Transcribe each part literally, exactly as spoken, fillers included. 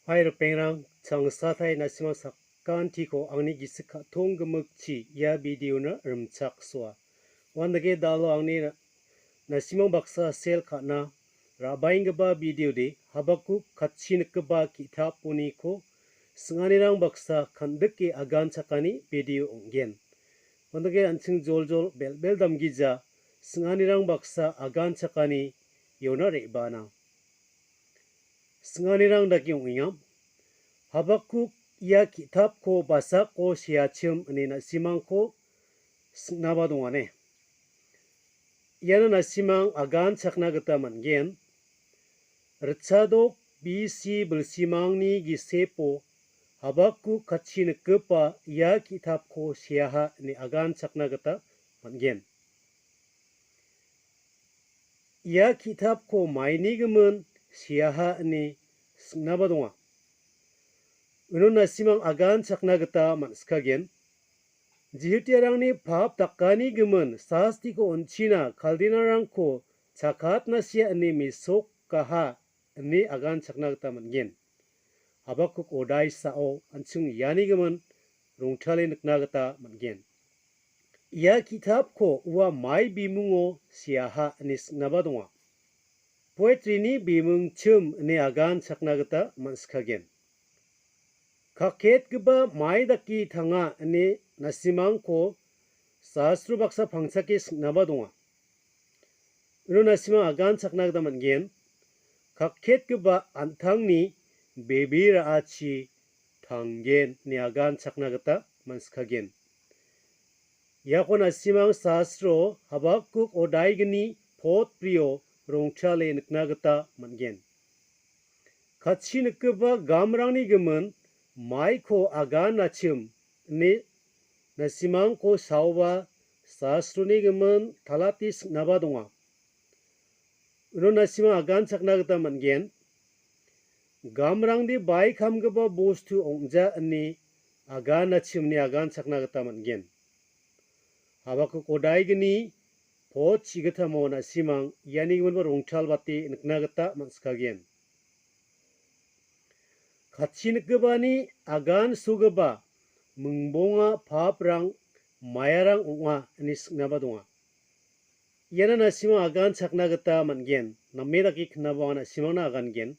Hai ripengrang, changsatai na·simang sakantiko angni gisik ka·tong gimikchi ia videona rimchaksoa. Uandake dalo angni na-, na·simang baksa sel ka·na ra·baenggipa videode Habakuk katchi nikgipa ki·taponiko sing·anirang baksa kan·dike aganchakani video ong·gen. Uandake an·ching joljol bel·bel damgija sing·anirang baksa aganchakani iona re·baana. Sing·anirang dake ong·enga. Habakuk ia ki·tapko basako seachim ine na·simangko sing·naba dongane. Iano na·simang aganchakna gita man·gen. Ritchadok B C bilsimangni gisepo Habakuk katchi nikgipa ia ki·tapko seaha ine aganchakna gita man·gen. Ia ki·tapko maini gimin seaha ine sing·naba donga. Uno na·simang aganchakna gita man·sikagen. Jihutiarangni pap dakani gimin sastiko on·china Kaldinarangko chakatna sia ine mesokaha ine aganchakna gita man·gen. Habakuk odaisao an·ching iani gimin rongtale nikna gita man·gen. Ia ki·tapko ua mai bimungo seaha ine sing·naba donga. Poetrini bimungchim ine aganchakna gita man·sikagen. Kaketgipa mai dake tanga ine na·simangko sastro baksa pangchake sing·naba donga. Uno na·simang aganchakna gita man·gen. Kaketgipa an·tangni bebe ra·achi tanggen ine aganchakna gita man·sikagen. Iako na·simang sastro Habakuk odaigni pot brio rongtale nikna gita man·gen. Katchi nikgipa gamrangni gimin maiko aganachim ine na·simangko saoba sastroni gimin talati sing·naba donga. Uno na·simang aganchakna gita man·gen. Gamrangde bai kamgipa bostu ong·ja ine aganachim ine aganchakna gita man·gen. Habakuk odaigni pot chigitamo na·simang iani giminba rongtalbate nikna gita man·sikagen. Katchi nikgipani agan sugipa mingbonga paprang mayarang ong·a ine sing·naba donga. Iana na·simang aganchakna gita man·gen. Name dake knabo anga na·simangna agangen.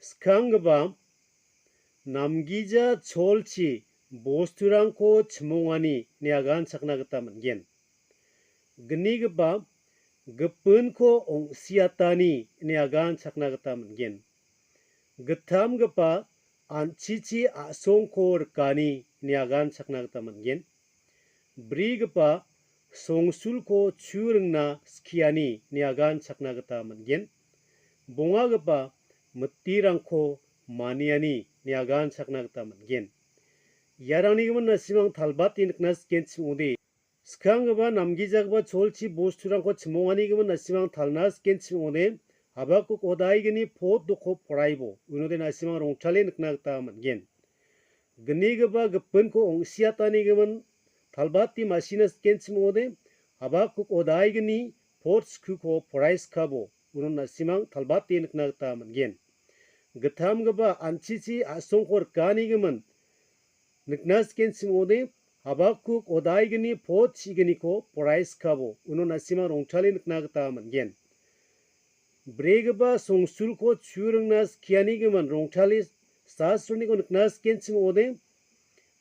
Skanggipa namgija cholchi bosturangko chimongani ine aganchakna gita man·gen. Gnigipa gipinko ong·siatani ine aganchakna gita man·gen. Gittamgipa an·chichi a·songko rikani ine aganchakna gita man·gen. Brigipa songsulko chu ringna skiani ine aganchakna gita man·gen. Bongagipa mitirangko maniani ine aganchakna gita man·gen. Iarangni gimin na·simang talbate nikna sikenchim ong·ode. Skanggipa namgijagipa cholchi bosturangko chimongani gimin na·simang talna sikenchim ong·ode. Habakuk odaigni pot doko poraibo. Unode na·simang rongtale nikna gita man·gen. Gnigipa gipinko ong·siatani gimin talbate ma·sina sikenchim ong·ode. Habakuk odaigni pot skuko poraiskabo. Uno na·simang talbate nikna gita man·gen. Gittamgipa an·chichi a·songko rikani gimin nikna sikenchim ong·ode. Habakuk odaigni pot chiginiko poraiskabo. Uno na·simang rongtale nikna gita man·gen. Bregipa songsulko chu ringna skiani gimin rongtale sastroniko nikna sikenchim ong·ode.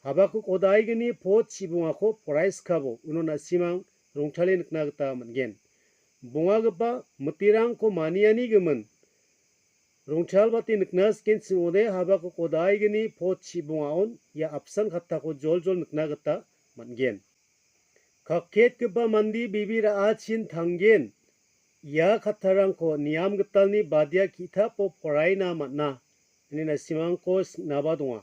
Habakuk odaigni pot chibongako poraiskabo. Uno na·simang rongtale nikna gita man·gen. Bongagipa mitirangko maniani gimin rongtalbate nikna sikenchim ong·ode. Habakuk odaigni pot chibongaon ia apsan kattako joljol nikna gita man·gen. Kaketgipa mande bebe ra·achin tanggen. Ia kattarangko niam gitalni badia ki·tapo poraina man·a, ine na·simangko sing·naba donga.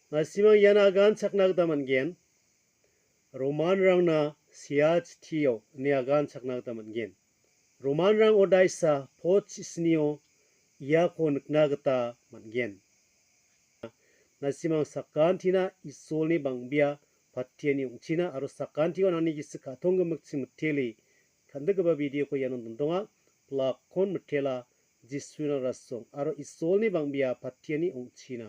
Na·simang ian aganchakna gita man·gen. Romanrangna seachitio ine aganchakna gita man·gen. Romanrang odaisa pot chisnio iako nikna gita man·gen. Na·simang sakantina Isolni bang·bea patiani ong·china aro sakantiko nangni gisik ka·tong gimikchi mitele. Kan·dikgipa videoko iano dondonga. Plakkon mitela. Jisuna rasong aro Isolni bang·bea patiani ong·china.